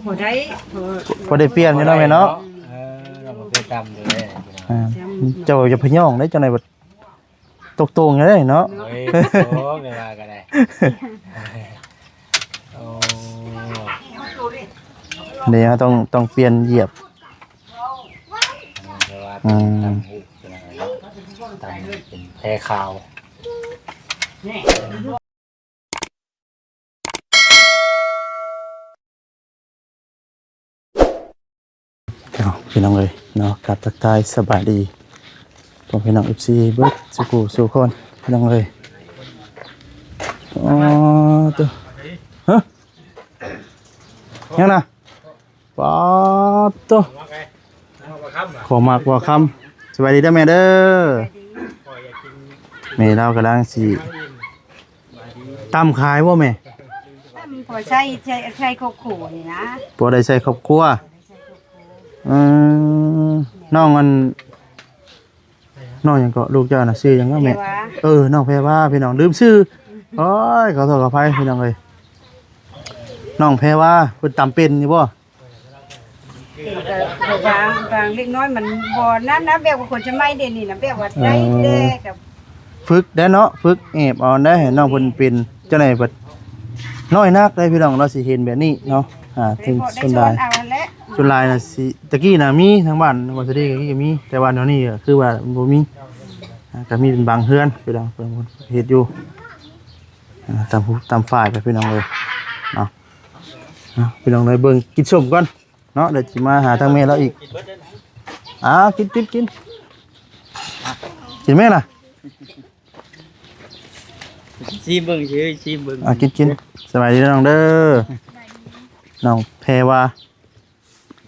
ບໍ່ໄດ້ ພໍໄດ້ປ່ຽນຢູ່ເນາະແມ່ເນາະ. ເອີ ເຮົາບໍ່ເຄີຍຕຳຢູ່ເດ້. ອ່າ ເຈົ້າຢ່າພະຍອງເດ້ ຈັ່ງໃດບັດຕົກໂຕງຢູ່ເດ້ເນາະ. ໂອ້ຍ ໂອ້ ແມ່ວ່າກໍໄດ້. ໂອ້ ນີ້ເຮົາຕ້ອງ ຕ້ອງປ່ຽນຢຽບ. ເອີ ແຕ່ວ່າ ອືມ ຕຳຫຸກ ຕຳເປັນແພຂາວ. ເອົາ ພີ່ນ້ອງເອີຍເນາະ ກາບທັກທາຍສະບາຍດີພໍ່ແມ່ພີ່ນ້ອງ ເອັຟຊີ ເບິດສູ່ຜູ້ສູ່ຄົນ ພີ່ນ້ອງເອີຍ. ອໍ ໂຕ ຮະ ຫຍັງນະ? ປາດໂຕ ຂໍໝາກບໍ່ຄຳ. ສະບາຍດີເດີແມ່ເດີ. ແມ່ລາວກຳລັງຊິຕຳຂາຍບໍ່ແມ່? ຕຳພໍໃຊ້ ໃຊ້ ໃຊ້ຄອບຄົວນີ້ນະ ພໍໄດ້ໃຊ້ຄອບຄົວ. ອືມ ນ້ອງອັນ ນ້ອງຫຍັງເກາະ ລູກເຈົ້ານະ ຊື່ຫຍັງເກາະແມ່? ແພວາ. ເອີ ນ້ອງແພວາ ພີ່ນ້ອງ ລືມຊື່. ໂອ້ຍ ຂໍໂທດຂໍອະໄພ ພີ່ນ້ອງເອີຍ. ນ້ອງແພວາ ເພິ່ນຕຳເປັນຢູ່ບໍ່? ບາງ ບາງເລັກນ້ອຍມັນບໍ່ນັ້ນນະ ແບບວ່າຄົນສະໄໝດຽວນີ້ນະ ແບບວ່າໄດ້ແຕ່ກັບ ຝຶກໄດ້ເນາະ ຝຶກແອບເອົາໄດ້ ໃຫ້ນ້ອງເພິ່ນເປັນ. ຈັ່ງໃດບັດ ນ້ອຍນັກໄດ້ພີ່ນ້ອງ ເຮົາຊິເຫັນແບບນີ້ເນາະ. ອ່າ ເປັນສ່ວນຫຼາຍ ສ່ວນຫຼາຍນະຊິ ຕະກີ້ນະມີທາງບ້ານ ບໍ່ສະດີ ຕະກີ້ກໍມີ ແຕ່ວ່າດຽວນີ້ກໍຄືວ່າບໍ່ມີ. ອ່າ ກໍມີເປັນບາງເຮືອນພີ່ນ້ອງ ເພິ່ນເຮັດຢູ່ ອ່າ ຕາມ ຕາມຝ່າຍໄປ ພີ່ນ້ອງເອີຍເນາະ. ອ່າ ພີ່ນ້ອງໄດ້ເບິ່ງ ກິນສົ້ມກ່ອນເນາະ ດຽວຊິມາຫາທາງແມ່ລາວອີກ. ອ່າ ກິນ ກິນ ກິນ ກິນແມ່ນະ. ຊີມເບິ່ງ ຊີມເບິ່ງ. ອ່າ ກິນ ກິນ. ສະບາຍດີນ້ອງເດີ ນ້ອງແພວາ.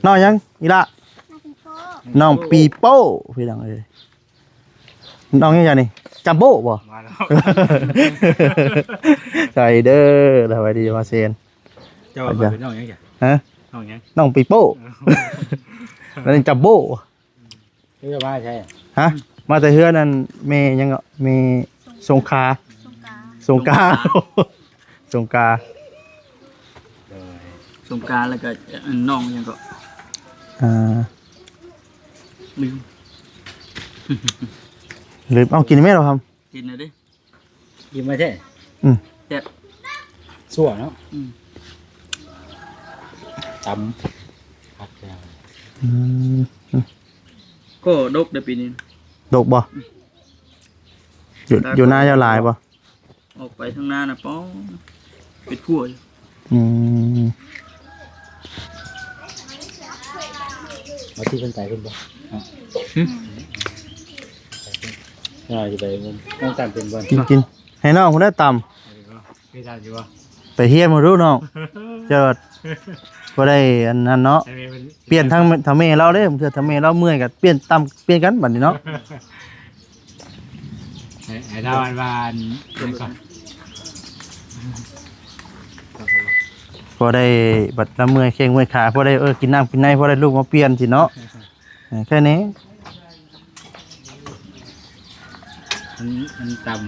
ນ້ອງຫຍັງອີ່ຫຼ້າ? ນ້ອງປີໂປ້ ພີ່ນ້ອງເອີຍ. ນ້ອງຫຍັງນີ້? ຈຳໂບ້ບໍ່? ມາແລ້ວ ສະບາຍດີເດີ ສະບາຍດີ ມາເຊນ. ເຈົ້າວ່າຂ້ອຍເປັນນ້ອງຫຍັງ? ຮະ? ນ້ອງຫຍັງ? ນ້ອງປີໂປ້ ແລ້ວນີ້ຈຳໂບ້. ເອີ ມາໃສ? ຮະ? ມາແຕ່ເຮືອນອັນແມ່ຫຍັງເກາະ ແມ່ສົງຂາ ສົງກາ ສົງກາ ສົງກາ ໂດຍ ສົງກາ ແລ້ວກໍອັນນ້ອງຫຍັງເກາະ ອ່າ ລືມ ລືມ. ເອົາ ກິນແມ່ລາວຄຳ ກິນແລ້ວເດ້. ອີ່ມແທ້. ອືມ ແຊບ ຊົ່ວເນາະ. ອືມ ຕຳ ຄັກແລ້ວ. ອືມ ກໍດົກເດ້ປີນີ້. ດົກບໍ່? ອືມ ຢູ່ ຢູ່ນາເຈົ້າຫຼາຍບໍ່? ອອກໄປທາງນານະ ປ້ອ ເປັດພົວຢູ່. ອືມ ເອົາທີ່ເພິ່ນໄປເພິ່ນບໍ່? ຫຶ ເຮົາຊິໄປເບິ່ງ ຕ້ອງຕຳເປັນບໍ່? ກິນ ກິນ ໃຫ້ນ້ອງພຸ້ນແຫຼະຕຳ. ເຄີຍຕຳຢູ່ບໍ່? ໄປຮຽນມາດູນ້ອງ ເຈົ້າບໍ່ໄດ້ອັນນັ້ນເນາະ. ໃຫ້ແມ່ເພິ່ນ ປ່ຽນທາງ ທາງແມ່ລາວເດ້ ບາງເທື່ອທາງແມ່ລາວເມື່ອຍກໍປ່ຽນ ຕຳປ່ຽນກັນບັດນີ້ເນາະ. ໃຫ້ ໃຫ້ລາວອັນວ່າອັນນັ້ນກ່ອນ ພໍໄດ້ ບັດລາວເມື່ອຍແຂ້ງເມື່ອຍຂາ ພໍໄດ້ ເອີ ກິນນ້ຳກິນໃນ ພໍໄດ້ລຸກມາປ່ຽນຊີ້ເນາະ. ເອີ ແຄ່ນີ້ ມັນ ມັນຕຳ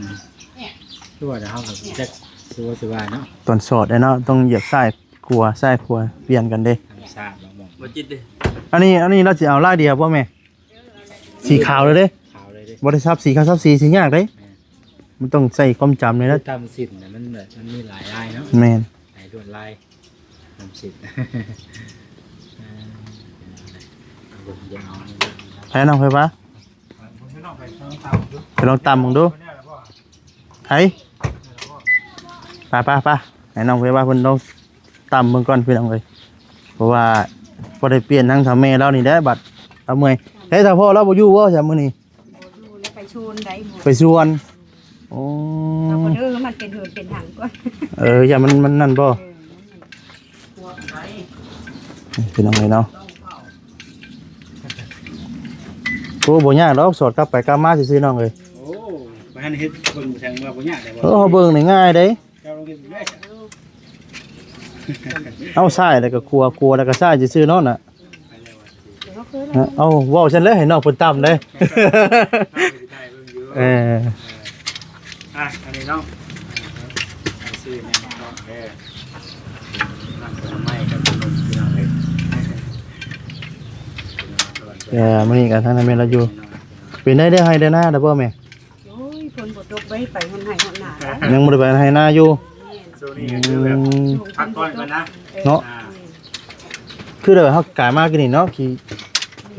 ຄືວ່າແຕ່ເຮົາກໍຈັກ ຄືວ່າ ຄືວ່າເນາະ ຕອນສອດເດ້ເນາະ ຕ້ອງຢຽບຊ້າຍຂວາ ຊ້າຍຂວາ ປ່ຽນກັນເດ້. ທຳມະຊາດເນາະ ບໍ່ຈິດເດ້. ອັນນີ້ ອັນນີ້ລາວຊິເອົາລາຍດຽວບໍ່ແມ່? ສີຂາວເລີຍເດ້ ຂາວເລີຍເດ້ ບໍ່ໄດ້ສັບສີ ຄັນສັບສີຊິຍາກເດ້. ແມ່ນ ມັນຕ້ອງໃຊ້ຄວາມຈຳເລີຍນະ. ຕຳສິ້ນນະ ມັນແບບ ມັນມີຫຼາຍລາຍເນາະ. ແມ່ນ ຫຼາຍລວດລາຍ ຕຳສິ້ນ. ເອີ ເອົາເບິ່ງ ເອົາເບິ່ງ ເອົາເບິ່ງ. ໃຜນ້ອງ ໃຜວະ? ໄປລອງຕຳເບິ່ງດູ ໃຜ? ໄປ ໄປ ໄປ ໃຫ້ນ້ອງ ໄປວ່າເພິ່ນລອງຕຳເບິ່ງກ່ອນ ພີ່ນ້ອງເອີຍ. ເພາະວ່າບໍ່ໄດ້ປ່ຽນນຳເຖົ້າແມ່ລາວນີ້ແຫຼະ ບັດລາວເມື່ອຍ. ໃສເຖົ້າພໍ່ລາວບໍ່ຢູ່ບໍ່ຊະມື້ນີ້? ບໍ່ຢູ່ແລ້ວ ໄປສວນໃດ໋. ໄປສວນ. ໂອ້ ເອົາເດີ ມັນເປັນເຫີນເປັນຫຍັງກ່ອນ. ເອີ ຢ້ານມັນ ມັນນັ້ນບໍ່? ເອີ ພີ່ນ້ອງເອີຍເນາະ. ໂອ້ ບໍ່ຍາກດອກ ສອດກັບໄປກັບມາຊື່ໆ ນ້ອງເອີຍ. ໂອ້ ບໍ່ທັນເຮັດເບິ່ງ ແສດງວ່າບໍ່ຍາກແລ້ວ. ເອີ ເຮົາເບິ່ງນີ້ງ່າຍເດ້. ເຈົ້າລອງເຮັດເບິ່ງເດີ. ເອົາຊ້າຍແລ້ວກໍຂວາ ຂວາແລ້ວກໍຊ້າຍຊື່ໆ ເນາະນະ. ເອົາ ເວົ້າຊັ້ນເລີຍ ໃຫ້ນ້ອງເພິ່ນຕຳເດ້. ເອີ ອ່ະ ອັນນີ້ເນາະ ຊື້ແມ່ນເນາະເດີ ນ້ຳຜົນໄມ້ກັບຂະໜົມ ພີ່ນ້ອງ ແຕ່ມື້ນີ້ກໍທາງນັ້ນແມ່ນລາວຢູ່ ເປັນໄດ້ໄດ້ໄຮ່ໄດ້ນາແລ້ວບໍ່ແມ່? ໂອ້ຍ ຝົນບໍ່ຕົກ ໄປ ໄປຮອດໄຮ່ຮອດນາແລ້ວ ຍັງບໍ່ໄດ້ໄປໄຮ່ນາຢູ່. ແມ່ນ ຊ່ວງນີ້ກໍຄືແບບ ອືມ ພັກຜ່ອນກ່ອນນະ ເນາະ ອ່າ ຄືແບບເຮົາກາຍມາກີ້ນີ້ເນາະ ຂີ້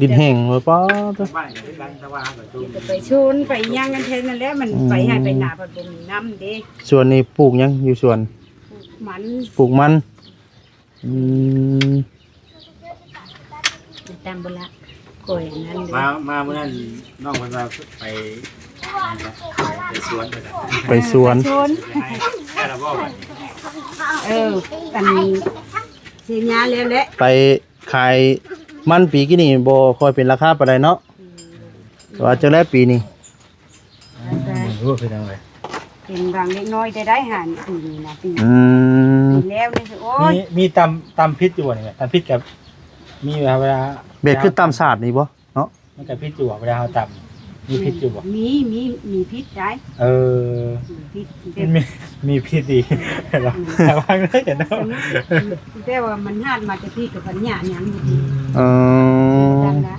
ດິນແຫ້ງ ບໍ່ປາດ ບ້ານກໍຄືກັນ ແຕ່ວ່າເຮົາກໍ ໄປສວນໄປຫຍັງກັນແທ້ນັ້ນແຫຼະ ມັນ ອືມ ໄປໄຮ່ໄປນາ ພັດບໍ່ມີນ້ຳເດ້. ສວນນີ້ປູກຫຍັງ? ຢູ່ສວນ ປູກມັນ ປູກມັນ. ອືມ ຕາມບໍ່ລະ ຂ້ອຍອັນນັ້ນເດ້ ມາ ມາມື້ນັ້ນນ້ອງເພິ່ນວ່າໄປ ໄປສວນ ໄປສວນ ໄປສວນ ໄດ້ລະບໍ່ບັດນີ້? ເອີ ອັນ ເສຍຍາແລ້ວແຫຼະ ໄປຂາຍມັນປີກີ້ນີ້ບໍ່ຄ່ອຍເປັນລາຄາປານໃດເນາະ. ອືມ ວ່າຈັ່ງໃດປີນີ້? ອ່າ ເບິ່ງຮູ້ຄືຈັ່ງໃດ ເປັນບາງເລັກນ້ອຍໄດ້ ໄດ້ຫານປີນີ້ນະ ປີ ອືມ ປີແລ້ວນີ້ ໂອ້ຍ ມີ ມີຕຳ ຕຳຜິດຢູ່ບໍ່ນີ້? ຕຳຜິດກັບ ມີເວລາ ເວລາ ເບດຄືຕຳສາດນີ້ບໍ່ເນາະ? ມັນກໍຜິດຢູ່ບໍ່ ເວລາເຮົາຕຳ ມີຜິດຢູ່ບໍ່? ມີ ມີ ມີຜິດໄດ໋. ເອີ ມີຜິດ ມີ ມີຜິດອີກ ລະວັງເດີເນາະ. ແຕ່ວ່າມັນຫາດມາແຕ່ພີ້ ກໍພັນຍາຫຍັງຢູ່ດີ. ເອີ ນັ້ນລະ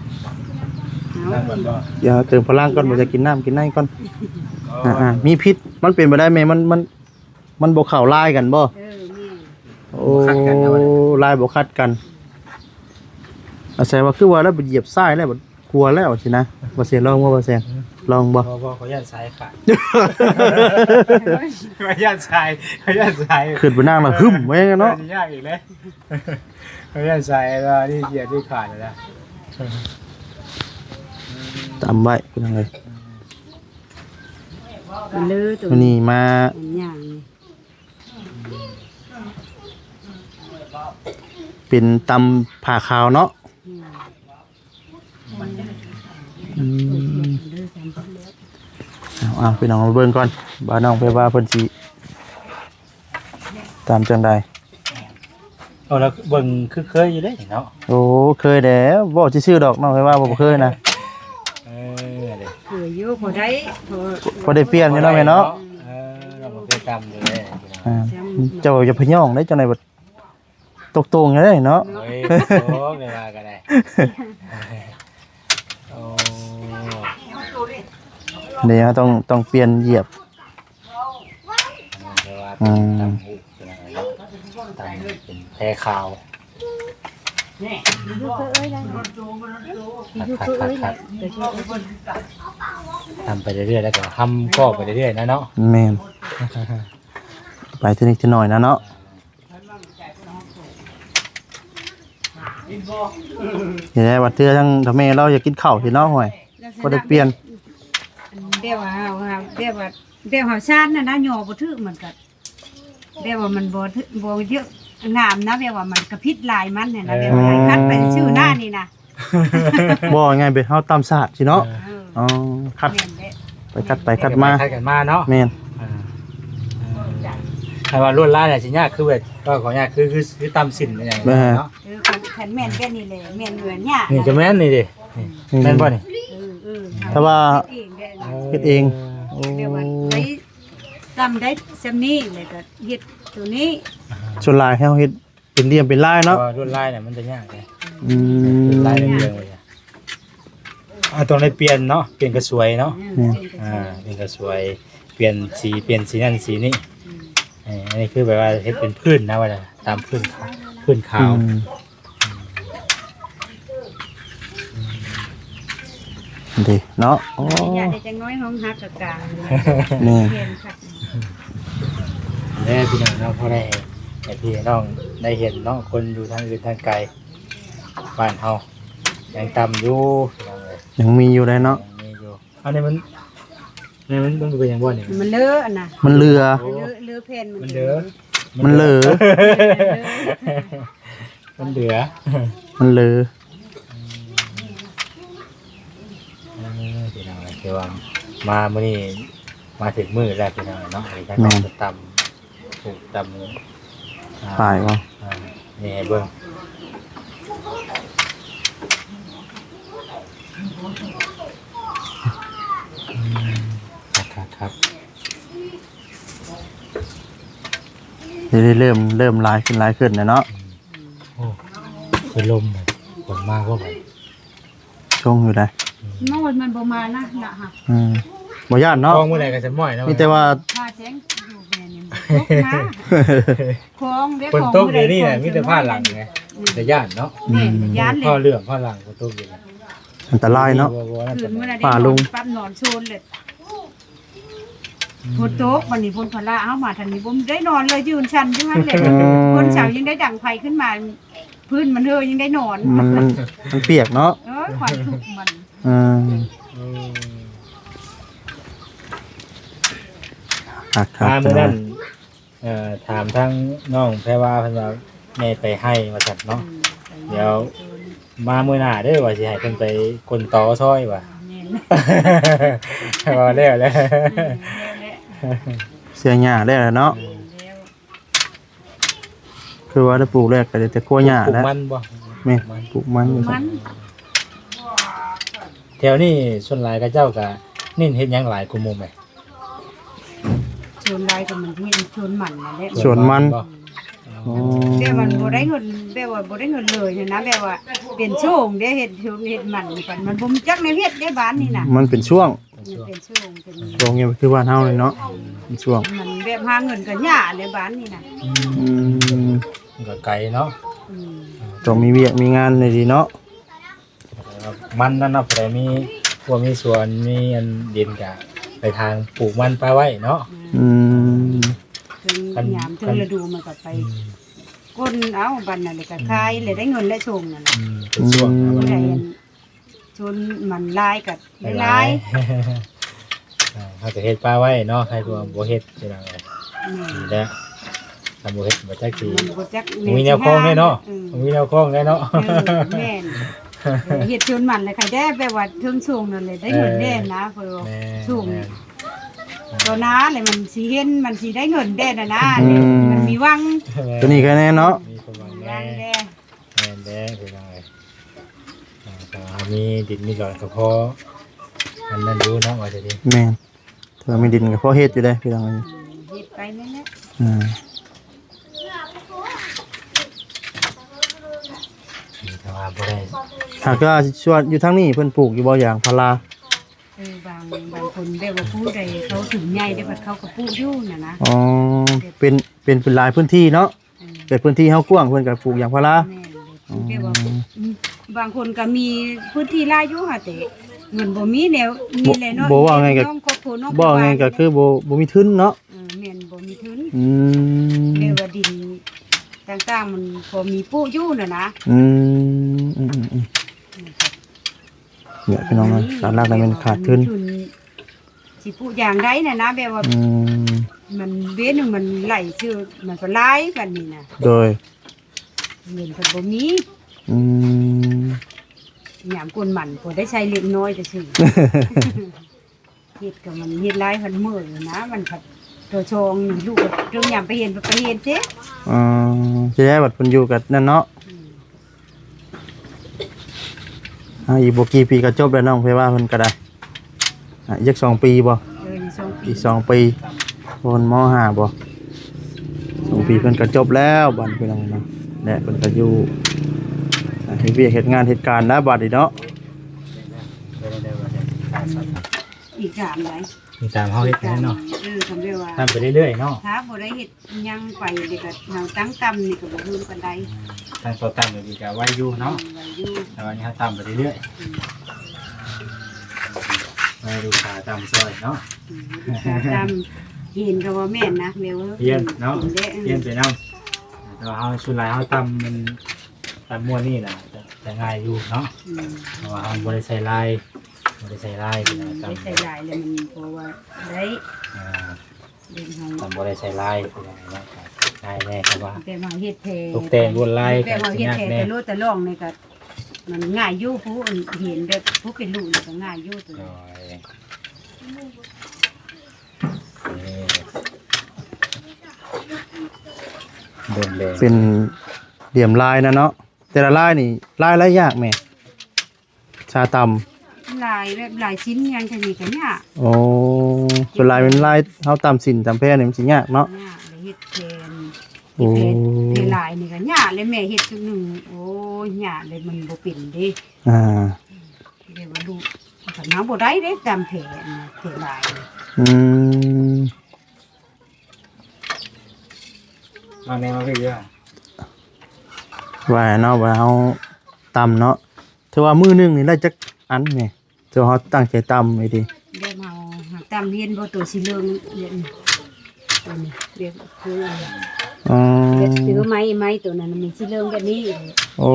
ເອົາ ດຽວເຕີມພະລັງກ່ອນ ບໍ່ ຢາກກິນນ້ຳກິນໃນກ່ອນ. ອ່າໆ ມີພິດ ມັນເປັນໄປໄດ້ແມ່? ມັນ ມັນ ມັນບໍ່ເຂົ້າລາຍກັນບໍ່? ເອີ ແມ່ນ ໂອ້ ລາຍບໍ່ຄັດກັນ. ອາໄສວ່າຄືວ່າແລ້ວໄປຢຽບຊາຍແລ້ວ ຂົວແລ້ວຊີ້ນະ. ບໍ່ເຊນ ລອງບໍ່ ບໍ່ເຊນ ລອງບໍ່? ບໍ່ ບໍ່ ຂ້ອຍຢ້ານສາຍຂາດ ຂ້ອຍຢ້ານສາຍ ຂ້ອຍຢ້ານສາຍ ຂຶ້ນໄປນັ່ງແລ້ວຫຶ້ມໄວ້ເນາະ. ມັນຊິຍາກອີກເດ້ ຂ້ອຍຢ້ານສາຍວ່ານີ້ຢຽບນີ້ຂາດແລ້ວນະ. ຕຳໄວ້ພີ່ນ້ອງເອີຍ ມັນເລີໂຕ ມື້ນີ້ມາ ມັນຍ່າງນີ້ ເປັນຕຳຜ້າຂາວເນາະ. ອືມ ເອົາ ເອົາ ພີ່ນ້ອງມາເບິ່ງກ່ອນ ວ່ານ້ອງໄພວາເພິ່ນຊິຕຳຈັ່ງໃດ. ໂອ້ ລາວເບິ່ງຄືເຄີຍຢູ່ເດ້ເນາະ. ໂອ້ ເຄີຍແລ້ວ ເວົ້າຊື່ໆດອກ ນ້ອງໄພວາບໍ່ເຄີຍນະ. ເອີ ເຄີຍຢູ່ ພໍໄດ້ ພໍ ພໍໄດ້ປ່ຽນຢູ່ເນາະແມ່ເນາະ. ເອີ ລາວບໍ່ເຄີຍຕຳຢູ່ເດ້. ອ່າ ເຈົ້າຢ່າພະຍອງເດ້ ຈັ່ງໃດບັດຕົກໂຕງຢູ່ເດ້ເນາະ. ໂອ້ຍ ໂອ້ ແມ່ວ່າກໍໄດ້ ໂອ້ ນີ້ເຮົາຕ້ອງ ຕ້ອງປ່ຽນຢຽບ. ແຕ່ວ່າ ອືມ ຕຳຫູກ ຕຳເປັນແພຂາວ ຢູ່ເພິ່ນເອີຍ ຢູ່ເພິ່ນເອີຍ ຕຳໄປເລື້ອຍໆ ແລ້ວກໍຫຳກໍໄປເລື້ອຍໆນະເນາະ. ແມ່ນ ໄປທີນິດທີໜ້ອຍນະເນາະ. ນີ້ແຫຼະ ວ່າເທື່ອທາງເຖົ້າແມ່ລາວຢາກກິນເຂົ້າຊິເນາະ. ຫ້ວຍ ບໍ່ໄດ້ປ່ຽນ ແບບວ່າເຮົາ ແບບວ່າ ແບບເຮົາຊານນະນະ ຍໍບໍ່ຖືກ ມັນກໍແບບວ່າມັນບໍ່ຖືກ ບໍ່ເຍອະງາມນະ ແບບວ່າມັນກໍຜິດລາຍມັນຫັ້ນນະ. ເອີ ແບບວ່າຂັດໄປຊື່ໜ້ານີ້ນະ ບໍ່ ງ່າຍແບບເຮົາຕຳສາດຊິເນາະ. ເອີ ອໍ ຂັດ ແມ່ນແຫຼະ ໄປຂັດໄປຂັດມາ ຂັດກັນມາເນາະ. ແມ່ນ ເອີ ຖ້າວ່າລວດລາຍນະຊິຍາກ ຄືແບບ ກໍຂໍຍາກ ຄື ຄື ຄືຕຳສິ້ນຫຍັງເນາະ. ເອີ ຄັນ ຄັນແມ່ນແບບນີ້ແຫຼະ ແມ່ນຢູ່ຍາກ ນີ້ກໍແມ່ນນີ້ເດ້ ນີ້ ອືມ ແມ່ນບໍ່ນີ້? ເອີ ເອີ ຖ້າວ່າເຮັດເອງ ເອີ ເຮັດເອງ. ໂອ້ ແບບວ່າໄດ້ ຕຳໄດ້ສ່ຳນີ້ ແລ້ວກໍເຮັດໂຕນີ້. ສ່ວນຫຼາຍເຮົາເຮັດເປັນຫຼ່ຽມເປັນລາຍເນາະ. ເອີ ລວດລາຍນະມັນຈະຍາກເດ້. ອືມ ລວດລາຍເລື່ອງເລີຍ. ອ່າ ຕ້ອງໄດ້ປ່ຽນເນາະ ປ່ຽນກະສວຍເນາະ. ແມ່ນ ອ່າ ປ່ຽນກະສວຍ ປ່ຽນສີ ປ່ຽນສີນັ້ນສີນີ້. ອືມ ເອີ ອັນນີ້ຄືແບບວ່າເຮັດເປັນພື້ນນະ ວ່າຕາມພື້ນຂາວ ພື້ນຂາວ. ອືມ ເດ້ເນາະ. ໂອ້ ຢາກໄດ້ຈັກໜ້ອຍ ຫ້ອງຮັກກະກາງ ແມ່ນ ແມ່ນຄັກເດ້ພີ່ນ້ອງເນາະ. ພໍໄດ້ໃຫ້ພີ່ນ້ອງໄດ້ເຫັນເນາະ ຄົນຢູ່ທາງອື່ນທາງໄກ ບ້ານເຮົາຍັງຕ່ຳຢູ່ ພີ່ນ້ອງເອີຍ ຍັງມີຢູ່ໄດ໋ເນາະ ຍັງມີຢູ່. ອັນນີ້ມັນ ນີ້ມັນ ມັນເປັນຫຍັງບໍ່ນີ້? ມັນເລີອັນນະ ມັນເຫຼືອ ໂອ້ ເລີ ເລີແຜ່ນ ມັນເລີ ມັນເລີ ມັນເລີ ມັນເຫຼືອ ມັນເລີ. ເອີ ພີ່ນ້ອງເອີຍ ຄືວ່າມາມື້ນີ້ ມາຖືກມື້ແລ້ວພີ່ນ້ອງເນາະ. ອັນນີ້ກໍ ແມ່ນ ຕຳ ປູກຕຳ ອ່າ ປາຍບໍ່? ອ່າ ນີ້ໃຫ້ເບິ່ງ ຄັກໆໆ ເລີ່ມ ເລີ່ມຫຼາຍຂຶ້ນ ຫຼາຍຂຶ້ນແລ້ວເນາະ. ອືມ ໂອ້ ຄືລົມ ຝົນມາບໍ່ບັດ? ຊົງຢູ່ໃດ໋. ໂອ້ຍ ມັນບໍ່ມານະ ນະຮະ. ອືມ ບໍ່ຢ້ານເນາະ ຂອງມື້ໃດກໍສະໝ້ອຍເນາະ ມີແຕ່ວ່າ ພາແສງຢູ່ແມ່ນີ້ຕົກມາ ຂອງເດ້ ຝົນຕົກດຽວນີ້ນະ ມີແຕ່ຟ້າຫຼັງໄງ ອືມ ແຕ່ຢ້ານເນາະ. ແມ່ນ ອືມ ຢ້ານເລີຍ ຟ້າເຫຼືອງຟ້າຫຼັງ ຝົນຕົກດຽວນີ້ ອັນຕະລາຍເນາະ ຄືນມື້ນັ້ນ ຟ້າລົງ ປັບນອນໂຊນເລີຍ. ຝົນຕົກ ບັດນີ້ຝົນພາລະເຮົາມາທາງນີ້ ບໍ່ໄດ້ນອນເລີຍ ຢືນສັ່ນຢູ່ຫັ້ນແຫຼະ. ອືມ ຄົນເຊົ້າຍັງໄດ້ດັງໄຟຂຶ້ນມາ ພື້ນມັນເຫີຍັງໄດ້ນອນ ມັນ ມັນ ມັນປຽກເນາະ. ເອີ ຄວັນທຸກມັນ. ອືມ ອືມ ຄັກໆ ມາມື້ນັ້ນ ເອີ ຖາມທາງນ້ອງແພວາ ເພິ່ນວ່າແມ່ໄປໄຮ່ວ່າຊັ້ນເນາະ. ອືມ ດຽວມາມື້ໜ້າເດີ ວ່າຊິໃຫ້ເພິ່ນໄປກົ້ນຕໍຊ່ອຍວ່າ. ແມ່ນ ວ່າແລ້ວແຫຼະ ອືມ ແລ້ວແຫຼະ ເສຍຫຍ້າແລ້ວເນາະ. ອືມ ແລ້ວ ຄືວ່າໄດ້ປູກແລ້ວກໍໄດ້ແຕ່ກົວຫຍ້າແຫຼະ. ປູກມັນບໍ່? ແມ່ນ ປູກມັນ ປູກມັນ. ແຖວນີ້ສ່ວນຫຼາຍເຂົາເຈົ້າກໍເນັ້ນເຮັດຫຍັງຫຼາຍກວ່າໝູ່ແມ່? ສ່ວນຫຼາຍກໍມັນເຮັດສວນມັນນັ້ນແຫຼະ. ສວນມັນ ສວນມັນບໍ່? ອໍ ແບບມັນບໍ່ໄດ້ເງິນ ແບບວ່າບໍ່ໄດ້ເງິນເລີຍຫັ້ນນະ ແບບວ່າເປັນຊ່ວງເດ້ ເຮັດສວນເຮັດມັນນີ້ ມັນບໍ່ຮູ້ຈັກແນວເຮັດເດ້ບ້ານນີ້ນະ. ມັນເປັນຊ່ວງ ເປັນຊ່ວງ ເປັນຊ່ວງ ເປັນຊ່ວງ ຄືບ້ານເຮົານີ້ເນາະ ເປັນຊ່ວງ ມັນແບບຫາເງິນກໍຍາກໃນບ້ານນີ້ນະ. ອືມ ອືມ ມັນກໍໄກເນາະ. ອືມ ຕ້ອງມີວຽກມີງານໃຫ້ດີເນາະ. ມັນນັ້ນເນາະ ຜູ້ໃດມີ ພວກມີສວນ ມີອັນດິນກະໄປທາງປູກມັນປະໄວ້ເນາະ. ອືມ ອືມ ເຖິງຍາມເຖິງລະດູມັນກໍໄປ ອືມ ກົ້ນເອົາບັດນັ້ນ ແລ້ວກໍຂາຍ ອືມ ແລ້ວໄດ້ເງິນໄດ້ຊົງນັ້ນນະ. ອືມ ເປັນຊ່ວງ ອືມ ເນາະ ຜູ້ໃດອັນ ຊົນມັນຫຼາຍກໍໄດ້ຫຼາຍ ຫຼາຍ. ເຮົາກໍເຮັດປະໄວ້ເນາະ ໃຫ້ພວກ ອືມ ບໍ່ເຮັດ ພີ່ນ້ອງເອີຍ. ແມ່ນ ນີ້ແຫຼະ ຖ້າບໍ່ເຮັດບໍ່ຈັກຊິ ມັນບໍ່ຈັກ ບໍ່ມີແນວຄອງເດ້ເນາະ. ອືມ ບໍ່ມີແນວຄອງເດ້ເນາະ. ເອີ ແມ່ນ ເຮັດຊົນມັນແລ້ວໃຄແດ່ ແບບວ່າເທິງສູງນັ້ນແຫຼະໄດ້ເງິນແດ່ນະ. ເອີ ເພິ່ນວ່າ ແມ່ນ ສູງ ແມ່ນ ຕໍ່ໜ້າແລ້ວມັນຊິເຫັນ ມັນຊິໄດ້ເງິນແດ່ນະນະ. ອືມ ມັນມີຫວັງ ແມ່ນ ຕົວນີ້ກໍແນ່ເນາະ ມີຄວາມຫວັງແດ່ ມີຫວັງແດ່. ແມ່ນແດ່ພີ່ນ້ອງເອີຍ ອ່າ ຖ້າວ່າເຮົາມີດິນມີດອນກໍພໍອັນນັ້ນຢູ່ເນາະ ວ່າຈະດີ. ແມ່ນ ຖ້າມີດິນກໍພໍເຮັດຢູ່ເດ້ພີ່ນ້ອງເອີຍ. ອືມ ເຮັດໄປນັ້ນແຫຼະ. ອ່າ ແຕ່ວ່າບໍ່ໄດ້ ຫາກວ່າສ່ວນຢູ່ທາງນີ້ເພິ່ນປູກຢູ່ບໍ່ ຢາງພາລາ? ເອີ ບາງ ບາງຄົນແບບວ່າຜູ້ໃດເຂົາສູງໃຫຍ່ເດ້ ເຂົາກໍປູກຢູ່ຫັ້ນນະ. ອໍ ເປັນ ເປັນ ເປັນຫຼາຍພື້ນທີ່ເນາະ. ເອີ ແບບພື້ນທີ່ເຮົາກວ້າງ ເພິ່ນກໍປູກຢາງພາລາ. ແມ່ນ ອໍ ແບບວ່າ ອືມ ບາງຄົນກໍມີພື້ນທີ່ຫຼາຍຢູ່ຫາ ແຕ່ເງິນບໍ່ມີແນວນີ້ແຫຼະເນາະ. ບໍ່ ເວົ້າງ່າຍກໍ ນ້ອງຄອບຄົວ ນ້ອງ ເວົ້າງ່າຍກໍຄືບໍ່ ບໍ່ມີທຶນເນາະ. ເອີ ແມ່ນ ບໍ່ມີທຶນ. ອືມ ແບບວ່າດິນຕ່າງໆ ມັນພໍມີປູກຢູ່ຫັ້ນນະ. ອືມ ອືມ ອືມ ອືມ ນີ້ພີ່ນ້ອງເອີຍ ຫຼັກໆ ແມ່ນຂາດທຶນ ຊິປູກຢ່າງໃດນະນະ ແບບວ່າ ອືມ ມັນເວໜຶ່ງມັນໄຫຼຊື່ ມັນກໍຫຼາຍປານນີ້ນະ. ໂດຍ ເງິນເພິ່ນບໍ່ມີ. ອືມ ຍາມກົນມັນພໍໄດ້ໃຊ້ເລັກນ້ອຍແຕ່ຊື່ ເຮັດກໍມັນເຮັດຫຼາຍພັນມື້ນະ ມັນພັດຕົວຊ່ອງນີ້ ລູກກໍຕົວຍາມໄປເຮັດ ໄປເຮັດເດ້. ອໍ ຊິໄດ້ບັດເພິ່ນຢູ່ກັບນັ້ນເນາະ. ອືມ ອ່າ ອີກບໍ່ກີ່ປີກໍຈົບແລ້ວ ນ້ອງເພວ່າເພິ່ນກໍໄດ້. ອ່າ ອີກສອງປີບໍ່? ເອີ ອີກສອງປີ ອີກສອງປີ ເພິ່ນ ມໍຫ້າ ບໍ່? ສອງປີເພິ່ນກໍຈົບແລ້ວ ບັດນີ້ພີ່ນ້ອງເນາະ. ແລະເພິ່ນກໍຢູ່ ອ່າ ເຮັດວຽກເຮັດງານເຮັດການແລ້ວບັດນີ້ເນາະ. ອີກສາມໃດ ມີຕາມເຮົາເຮັດແມ່ນເນາະ. ເອີ ຄັນແບບວ່າ ທຳໄປເລື້ອຍໆເນາະ ຖ້າບໍ່ໄດ້ເຮັດຫຍັງໄປ ນີ້ກໍເຮົາຕັ້ງຕ່ຳນີ້ກໍບໍ່ເຮິງປານໃດ. ອືມ ຕັ້ງຕໍ່ຕ່ຳນີ້ກໍໄວຢູ່ເນາະ. ອືມ ໄວຢູ່ ແຕ່ວ່ານີ້ເຮົາຕ່ຳໄປເລື້ອຍໆ. ອືມ ໃຫ້ລູກຄ້າຕ່ຳຊ່ອຍເນາະ. ອືມ ລູກຄ້າຕ່ຳ ຮຽນກໍບໍ່ແມ່ນນະ ແມ່ເອີຍ ຮຽນເນາະ ຮຽນໄປນຳ. ແຕ່ວ່າເຮົາ ສ່ວນຫຼາຍເຮົາຕ່ຳມັນ ຕຳໝວດນີ້ນະ ຈະ ຈະງ່າຍຢູ່ເນາະ. ອືມ ເພາະວ່າເຮົາບໍ່ໄດ້ໃສ່ລາຍ ບໍ່ໄດ້ໃສ່ລາຍ. ອືມ ບໍ່ໄດ້ໃສ່ລາຍແລ້ວມັນພໍວ່າໄດ້ ອ່າ ເຮັດໃຫ້ ມັນບໍ່ໄດ້ໃສ່ລາຍເນາະ ງ່າຍແດ່. ແຕ່ວ່າ ແຕ່ວ່າເຮັດແທ້ ຕົກແຕ່ງລວດລາຍ ແຕ່ວ່າເຮັດແທ້ ແຕ່ໂລດແຕ່ລ່ອງນີ້ກໍມັນງ່າຍຢູ່. ຜູ້ເຫັນແບບຜູ້ເປັນລູກນີ້ກໍງ່າຍຢູ່ຕົວນີ້. ໂດຍ ນີ້ ເບິ່ງແດ່ ເປັນຫຼ່ຽມລາຍນະເນາະ. ແຕ່ລະລາຍນີ້ ລາຍ ລາຍຍາກແມ່ ຊາຕຳ ລາຍແບບລາຍຊິ້ນຫຍັງຈັ່ງຊີ້ກໍຍາກ. ໂອ້ ສ່ວນຫຼາຍແມ່ນລາຍເຮົາຕຳສິນຕຳແພນີ້ມັນຊິຍາກເນາະ. ຍາກ ໄດ້ເຮັດແຜ່ນ ໂອ້ ເຮັດແຜ່ນ ແຜ່ນລາຍນີ້ກໍຍາກເລີຍ. ແມ່ເຮັດຊຸດໜຶ່ງ ໂອ້ຍ ຍາກເລີຍ ມັນບໍ່ເປັນເດ້. ອ່າ ອືມ ຄັນເຮົາບໍ່ໄດ້ເດ້ ຕຳແຜນແຜຫຼາຍ. ອືມ ມາແນວມາພີ່ເດີ ວ່າເນາະ ວ່າເຮົາຕຳເນາະ ຖືວ່າມື້ໜຶ່ງນີ້ໄດ້ຈັກອັນແດ່? ຕົວເຮົາຕັ້ງໃຈຕຳໄວ້ຕິ ແບບເຮົາຫາກຕຳເຫັນບໍ່ ຕົວສີເຫຼືອງແບບນີ້ ຕົວນີ້ແບບຄື ອໍ ແບບຄືໄມ້ ໄມ້ຕົວນັ້ນມັນສີເຫຼືອງແບບນີ້. ໂອ້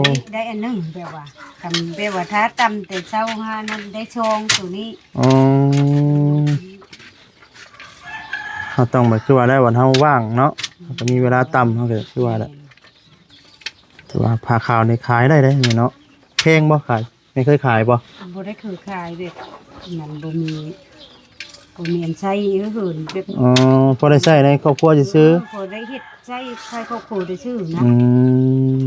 ໄດ້ ໄດ້ອັນໜຶ່ງ ແບບວ່າ ຄັນແບບວ່າຖ້າຕຳແຕ່ເຊົ້າຫານັ້ນໄດ້ສອງຕົວນີ້. ອໍ ເຮົາຕ້ອງແບບຄືວ່າໄດ້ວັນເຮົາວ່າງເນາະ ເຮົາກໍມີເວລາຕຳ ເຮົາກໍຄືວ່າແຫຼະ ແມ່ນ ແຕ່ວ່າຜ້າຂາວນີ້ຂາຍໄດ້ເດ້ແມ່ເນາະ ແພງບໍ່ຂາຍ? ແມ່ເຄີຍຂາຍບໍ່? ບໍ່ໄດ້ເຄີຍຂາຍ ແບບມັນບໍ່ມີ ບໍ່ມີອັນໃຊ້ເຫີນແບບ ອໍ ພໍໄດ້ໃຊ້ໃນຄອບຄົວຊື່ໆ ເອີ ພໍໄດ້ເຮັດໃຊ້ໃນຄອບຄົວຊື່ໆນະ. ອືມ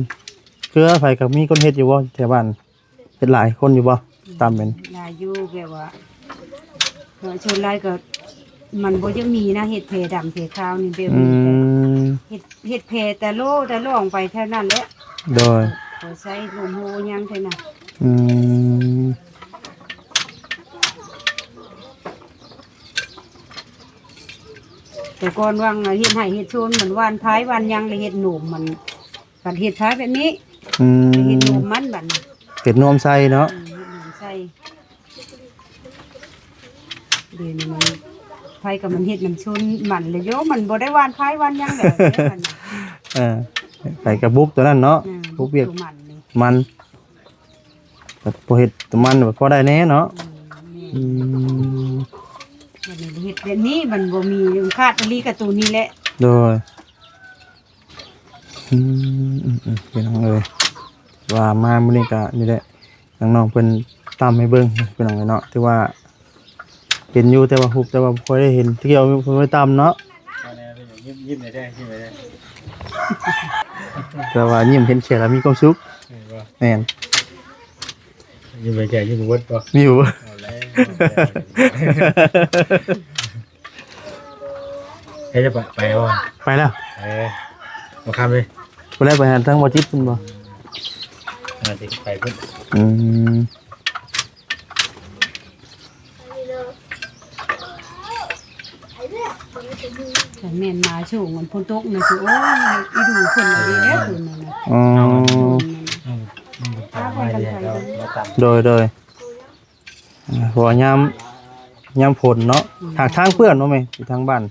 ເຄືອໃຜກໍມີຄົນເຮັດຢູ່ບໍ່ແຖວບ້ານ? ເຮັດຫຼາຍຄົນຢູ່ບໍ່? ອືມ ຕຳເປັນ ຫຼາຍຢູ່ ແບບວ່າ ເອີ ສ່ວນຫຼາຍກໍມັນບໍ່ຢາກມີນະ ເຮັດແພດຳແພຂາວນີ້ ແບບ ອືມ ມີແຕ່ເຮັດ ເຮັດແພຕະໂລຕະລ່ອງໄປເທົ່ານັ້ນແຫຼະ. ໂດຍ ພໍໃຊ້ລົມໂຮຫຍັງເທົ່ານັ້ນ. ອືມ ແຕ່ກ່ອນຫວ່າງເຮັດໄຮ່ເຮັດສວນ ມັນຫວ່ານພາຍຫວ່ານຫຍັງ ແລ້ວເຮັດໜົມມັນ ບັດເຮັດພາຍແບບນີ້ ອືມ ເຮັດໜົມມັນບັດນີ້ ເຮັດໜົມໃສ່ເນາະ. ອືມ ເຮັດໜົມໃສ່ ດຽວນີ້ມັນ ໃຜກໍມັນເຮັດນຳຊົນມັນແຫຼະໂຍ ມັນບໍ່ໄດ້ຫວ່ານພາຍຫວ່ານຫຍັງແຫຼະ ເອີ ໃຜກໍບຸກຕົວນັ້ນເນາະ. ອືມ ບຸກວຽກ ບຸກຕົວມັນນີ້ ມັນ ແຕ່ພໍເຮັດຕົວມັນກໍພໍໄດ້ແດ່ເນາະ. ອືມ ອືມ ບັດນີ້ເຮັດແບບນີ້ມັນບໍ່ມີ ມັນຂາດອີ່ຫຼີກໍຕົວນີ້ແຫຼະ. ໂດຍ ອືມ ອືມ ອືມ ພີ່ນ້ອງເອີຍ ວ່າມາມື້ນີ້ກໍນີ້ແຫຼະ ທາງນ້ອງເພິ່ນຕຳໃຫ້ເບິ່ງພີ່ນ້ອງເອີຍເນາະ ຖືວ່າເຫັນຢູ່ແຕ່ວ່າຮູບ ແຕ່ວ່າບໍ່ຄ່ອຍໄດ້ເຫັນ ແຕ່ກ່ອນເພິ່ນໄດ້ຕຳເນາະ. ຍິ້ມ ຍິ້ມແດ່ ຍິ້ມແດ່ ແຕ່ວ່າຍິ້ມເຫັນແຂກແລ້ວມີຄວາມສຸກ. ແມ່ນບໍ່? ແມ່ນ ຍິ້ມແດ່ ຍິ້ມບໍ່ເບິດບໍ່? ມີຢູ່ ເອົາແລ້ວ ໃຫ້ຈະໄປ ໄປບໍ່? ໄປແລ້ວ ເອີ ບໍ່ຄ່ຳເລີຍ ບໍ່ໄດ້ໄປຫາທາງບໍ່ຈິດພຸ້ນບໍ່? ອາ ຊິໄປພຸ້ນ ອືມ ຄັນແມ່ນມາຊ່ວງມັນຝົນຕົກນະ ຄື ໂອ້ຍ ອີດູຝົນດີແລ້ວ ຝົນນັ້ນນະ. ອໍ ອືມ ອືມ ໂດຍ ໂດຍ ອ່າ ເພາະວ່າຍາມ ຍາມຝົນເນາະ. ອືມ ຫາກທາງເປື້ອນບໍ່ແມ່ ຢູ່ທາງບ້ານ?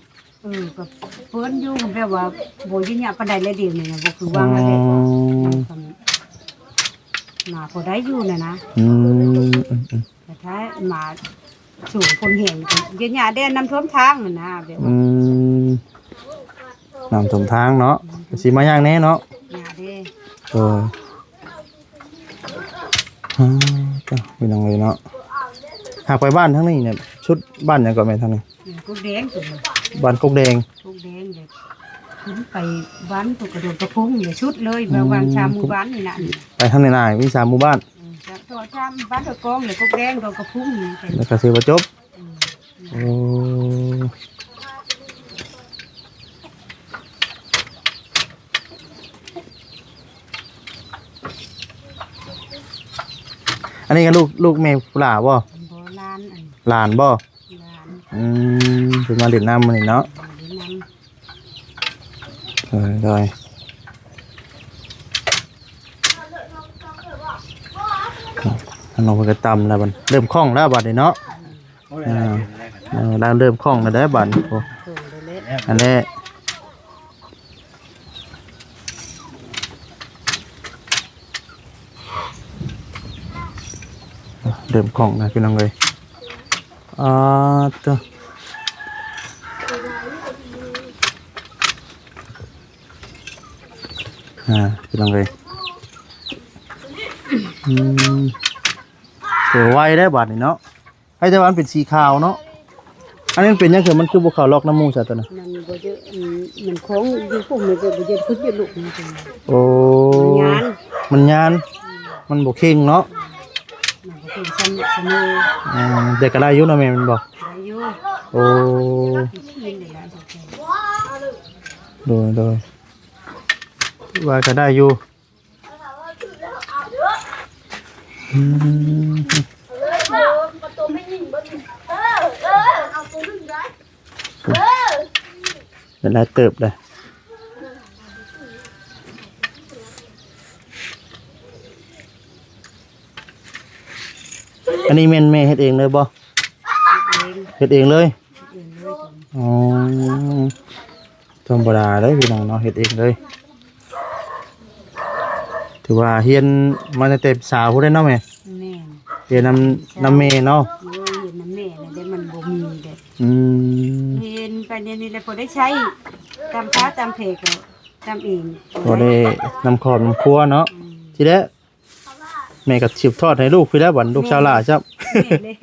ເອີ ກໍເປື້ອນຢູ່ ແບບວ່າບໍ່ຍະຍະປານໃດແລ້ວ ດຽວນີ້ນະ ບໍ່ຄືວ່າງແລ້ວເດ້. ອືມ ໜ້າພໍໄດ້ຢູ່ນະນະ. ອືມ ອືມໆ ແຕ່ຖ້າມາ ສູງຄົນແຮງ ເຮັດຫຍ້າແດ່ນ ນ້ຳຖ້ວມທາງຫັ້ນນະ ແບບວ່າ ອືມ ນ້ຳຖ້ວມທາງເນາະ. ອືມ ກໍຊິມາຍາກແດ່ເນາະ ຍາກເດ້. ໂດຍ ອາ ເຈົ້າ ພີ່ນ້ອງເອີຍເນາະ ຫາກໄປບ້ານທາງນີ້ນີ້ ສຸດບ້ານຫຍັງເກາະແມ່ທາງນີ້? ອືມ ກົກແດງພຸ້ນນະ ບ້ານກົກແດງ. ກົກແດງເດ້ ຂຶ້ນໄປບ້ານຕົກກະດົງກະພຸງເດ້ ສຸດເລີຍ. ອືມ ແບບວ່າສາມໝູ່ບ້ານນີ້ນະ ໄປທາງນີ້ນະ ມີສາມໝູ່ບ້ານ. ອືມ ຈາກຕົວຈາມບ້ານດອຍກອງ ແລ້ວກົກແດງ ດອຍກະພຸງນີ້ ແລ້ວກໍຖືວ່າຈົບ. ອືມ ໂອ້ ອັນນີ້ກໍລູກ ລູກແມ່ຜູ້ຫຼ້າບໍ່? ບໍ່ ຫຼານ ອັນ ຫຼານບໍ່? ຫຼານ ອືມ ເພິ່ນມາຫຼິ້ນນ້ຳມື້ນີ້ເນາະ. ມາຫຼິ້ນນ້ຳ ເອີ ໂດຍ ທາງນ້ອງເພິ່ນກໍຕຳແລ້ວບັດ ເລີ່ມຄ່ອງແລ້ວບັດນີ້ເນາະ. ອືມ ອ່າ ເອີ ເລີ່ມຄ່ອງແລ້ວເດ້ບັດນີ້. ໂອ້ ຄ່ອງແລ້ວແຫຼະ ອັນນີ້ ເລີ່ມຄ່ອງແລ້ວພີ່ນ້ອງເອີຍ. ອ່າ ໂຕ ອ່າ ພີ່ນ້ອງເອີຍ ອືມ ໂຕໄວເດ້ບາດນີ້ເນາະ. ໃຫ້ແຕ່ວ່າມັນເປັນສີຂາວເນາະ. ອັນນີ້ມັນເປັນຫຍັງ ຄືມັນຄືບໍ່ເຂົ້າລັອກນຳໝູ່ຊະຕົວນັ້ນ? ມັນບໍ່ເຍອະ ອືມ ມັນຂອງຢູ່ພຸ້ນ ມັນຈະບໍ່ເຍອະ ຂຶ້ນຢູ່ລູກນີ້. ໂອ້ ມັນຍານ ມັນຍານ ອືມ ມັນບໍ່ເຄັ່ງເນາະ. ອືມ ມັນບໍ່ເຄັ່ງສ່ຳສະເໝີ. ອ່າ ແຕ່ກໍໄດ້ຢູ່ເນາະແມ່ ແມ່ນບໍ່? ໄດ້ຢູ່. ໂອ້ ໂດຍ ໂດຍ ວ່າກໍໄດ້ຢູ່. ອືມ ເປັນຫຼາຍເຕີບເດ້. ອັນນີ້ແມ່ນແມ່ເຮັດເອງເລີຍບໍ່? ເຮັດເອງ ເຮັດເອງເລີຍ. ເຮັດເອງເລີຍ. ອໍ ທຳມະດາເດ້ພີ່ນ້ອງເນາະ ເຮັດເອງເລີຍ. ຖືວ່າຮຽນມາຕັ້ງແຕ່ສາວພຸ້ນເດ້ເນາະແມ່? ແມ່ນ. ຮຽນນຳ ນຳແມ່ເນາະ? ໂດຍ ຮຽນນຳແມ່ແລ້ວ ແຕ່ມັນບໍ່ມີເດ້. ອືມ ເຮັດໄປແນວນີ້ແຫຼະ ພໍໄດ້ໃຊ້ ຕາມຄາຕາມແພກໍຕາມເອງ ພໍໄດ້ນຳຄອບນຳຄົວເນາະ. ອືມ ທີແລກແມ່ກໍສືບທອດໃຫ້ລູກພີ້ແລ້ວ ບັດລູກສາວຫຼ້າຊ້ຳ ແມ່ນເລີຍ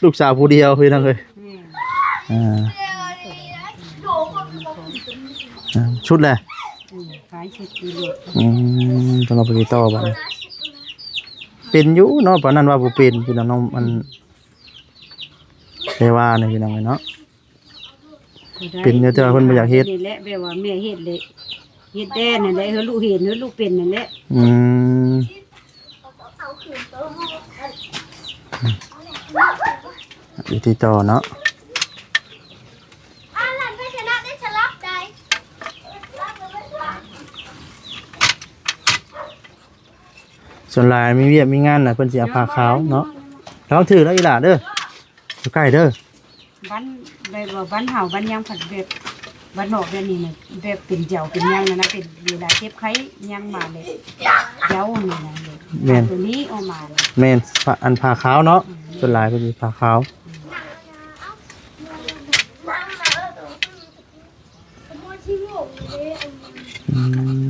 ລູກສາວຜູ້ດຽວພີ່ນ້ອງເອີຍ. ແມ່ນ. ອ່າ ອ່າ ຊຸດແຫຼະ. ອືມ ຂາຍຊຸດຢູ່ໂລດ. ອືມ ຕ້ອງເອົາໄປຕິດຕໍ່ບັດນີ້. ເປັນຢູ່ເນາະ ປານນັ້ນວ່າບໍ່ເປັນ ພີ່ນ້ອງເນາະ ອັນ ແຕ່ວ່ານີ້ພີ່ນ້ອງເອີຍເນາະ ເປັນຢູ່ ແຕ່ວ່າເພິ່ນບໍ່ຢາກເຮັດ. ນີ້ແຫຼະ ແບບວ່າແມ່ເຮັດເລີຍ ເຮັດແດ່ນັ້ນແຫຼະ ເຮັດລູກເຫັນ ເຮັດລູກເປັນນັ້ນແຫຼະ. ອືມ ຢູ່ຕິດຕໍ່ເນາະ. ສ່ວນຫຼາຍມີວຽກມີງານນະ ເພິ່ນຊິເອົາຜ້າຂາວເນາະ. ລະວັງຖືກເດີອີ່ຫຼ້າເດີ ຢູ່ໃກ້ເດີ. ບ້ານ ແບບວ່າບ້ານເຮົາບ້ານຫຍັງພັດແບບ ບ້ານນອກແບບນີ້ນະ ແບບເປັນເຈົ້າເປັນຫຍັງນະ ເປັນເວລາເຈັບໄຂ້ຫຍັງມາເລີຍເຈົ້ານີ້ນະ. ແມ່ນ ໂຕນີ້ອອກມານະ. ແມ່ນ ພະ ອັນຜ້າຂາວເນາະ. ອືມ ສ່ວນຫຼາຍເພິ່ນຊິຜ້າຂາວ. ອືມ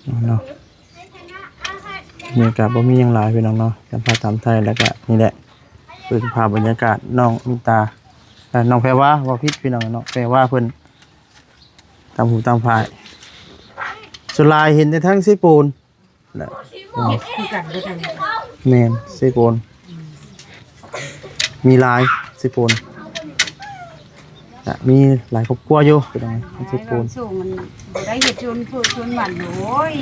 ອືມ ເນາະ ນີ້ກໍບໍ່ມີຫຍັງຫຼາຍພີ່ນ້ອງເນາະ ການພາຕາມໄທ ແລ້ວກໍນີ້ແຫຼະ ເບິ່ງພາບບັນຍາກາດນ້ອງມິນຕາ ເອີ ນ້ອງແພວາ ເວົ້າຜິດພີ່ນ້ອງເນາະ ແພວາເພິ່ນຕຳຫູຕຳພາຍ. ສ່ວນຫຼາຍເຫັນແຕ່ທາງເຊໂປນ ແຫຼະ ເຮັດຄືກັນເບິດຫັ້ນແຫຼະ. ແມ່ນ ເຊໂປນ ອືມ ມີຫຼາຍ ເຊໂປນ ກະມີຫຼາຍຄອບຄົວຢູ່ ພີ່ນ້ອງເອີຍ ເຊໂປນ. ຊ່ວງມັນບໍ່ໄດ້ເຮັດຊົນເຜືອຊົນມັນ ໂອ້ຍ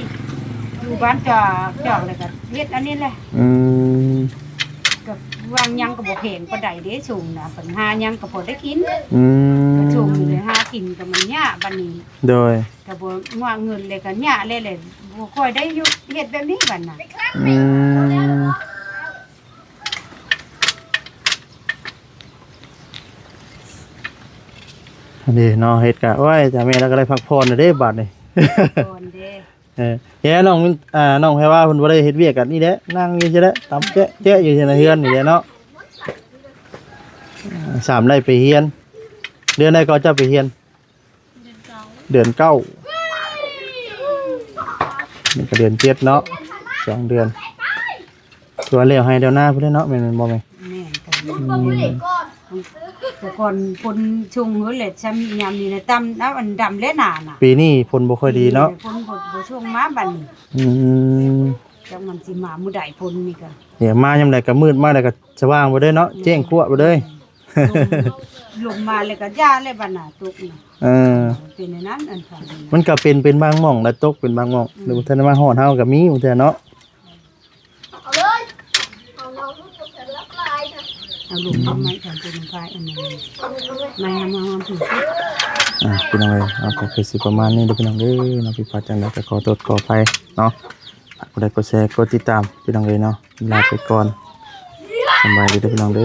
ຢູ່ບ້ານຈອກ ຈອກແລ້ວກະເຮັດອັນນີ້ແຫຼະ. ອືມ ກະຫວ່າງຫຍັງກະບໍ່ແພງປານໃດເດ້ ຊ່ວງນະ ປັນຫາຫຍັງກະພໍໄດ້ກິນ. ອືມ ກະຊ່ວງນີ້ຫາກິນກະມັນຍາກບາດນີ້. ໂດຍ ກະບໍ່ ວ່າເງິນແລ້ວກະຍາກແລ້ວແຫຼະ ບໍ່ຄ່ອຍໄດ້ຢູ່ເຮັດແບບນີ້ບັດນະ. ອືມ ອັນນີ້ເນາະ ເຮັດກະ ໂອ້ຍ ຕາແມ່ລາວກະໄດ້ພັກຜ່ອນແລ້ວເດ້ບາດນີ້ ພັກຜ່ອນເດ້. ເອີ ແຕ່ນ້ອງ ອ່າ ນ້ອງແພວາເພິ່ນບໍ່ໄດ້ເຮັດວຽກກະນີ້ແຫຼະ ນັ່ງຢູ່ຊີ້ແຫຼະ ຕຳແຈະແຈະຢູ່ໃນເຮືອນນີ້ແຫຼະເນາະ. ອ່າ ສາມໄດ້ໄປຮຽນ ເດືອນໃດກໍເຈົ້າໄປຮຽນ? ເດືອນເກົ້າ ເດືອນເກົ້າ ນີ້ກໍເດືອນເຈັດເນາະ ສອງເດືອນ ຄືວ່າແລ້ວໄຮ່ແລ້ວນາພຸ້ນແຫຼະເນາະ ແມ່ນ ແມ່ນບໍ່ແມ່? ແມ່ນ ອືມ ແຕ່ກ່ອນຝົນຊຸ່ງພຸ້ນແຫຼະ ຊ່ຳຍາມນີ້ນະ ຕຳ ເອົາ ອັນດຳແລະໜານະ. ປີນີ້ຝົນບໍ່ຄ່ອຍດີເນາະ ປີນີ້ຝົນບໍ່ ບໍ່ຊຸ່ງມາບັດນີ້. ອືມ ຈັກມັນຊິມາມື້ໃດຝົນນີ້ກະ ດຽວມາຍາມໃດກະມືດ ມາແລ້ວກະສະຫວ່າງເບິດເລີຍເນາະ ແຈ້ງຂວາເບິດເລີຍ. ລົມ ລົມມາແລ້ວກະຢ່າແລ້ວບັດນະຕົກນະ. ເອີ ເປັນແນວນັ້ນ ອັນຂ້າງນີ້ນະ ມັນກະເປັນ ເປັນບາງໝ່ອງລະຕົກ ເປັນບາງໝ່ອງ ອືມ ຫຼືບໍ່ທັນໄດ້ມາຮອດເຮົາກະມີບາງເທື່ອເນາະ. ເອົາເລີຍ ເອົາເອົາເອົາລົງເອົາໄມ້ ທາງຕົວມັນພາຍອັນນັ້ນ ໄມ້ງາມໆ ອ່າ ພີ່ນ້ອງເອີຍ ເອົາ ກໍຄືຊິປະມານນີ້ເດີພີ່ນ້ອງເດີເນາະ. ຜິດພາດຈັ່ງໃດກໍຂໍໂທດຂໍອະໄພເນາະ. ຝາກກົດໄລກົດແຊ ກົດຕິດຕາມ ພີ່ນ້ອງເອີຍເນາະ. ລາໄປກ່ອນ ສະບາຍດີເດີພີ່ນ້ອງເດີ.